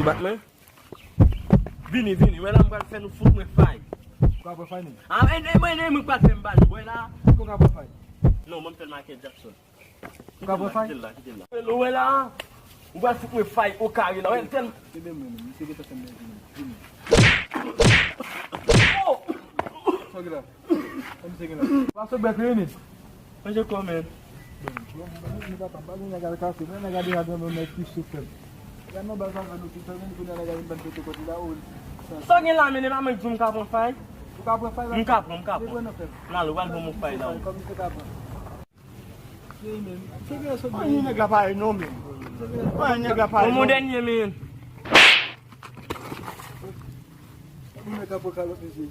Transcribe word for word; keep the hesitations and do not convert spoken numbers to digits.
Batman. Vini, vini. Wè la, m pral fè nou fout mwen fay. Ou ka pran fay, non? Ah, e, e, mwen, e, mwen pral fè m ba nou. Wè la. Ou ka pran fay. Non, mwen m fè l make Jackson. Ou ka pran fay? Kite l la, kite l la. Ou wè la? Ou pral fout mwen fay o kare la. Wè l tèl. Kenbe mwen, men. Misye gentan fè m bèl vini. Vini. Oh! Sa w gen la? Sa misye gen la? Pase bèk li, men. Manje kò, men. Bon, bon, bon, bon, papa, m pa gen nèg al kase, men nèg a deja gen yon nèg ki sou fèm. Gade nan baz avè nou, ki fè menm kounye a nèg a vin ban pete kòt li la, o. Sa w gen la, men, e pa mwen k di w m ka pran fay? Ou ka pran fay la? M ka pran, m ka pran. Li pran nan fèm. N ale, w al ban m yon fay la. Kòm misye ka pran. Mwen nèg la pa non, men. Mwen nèg la pa non. Mon dènye, men. Mwen ka pran kalòt, mesye.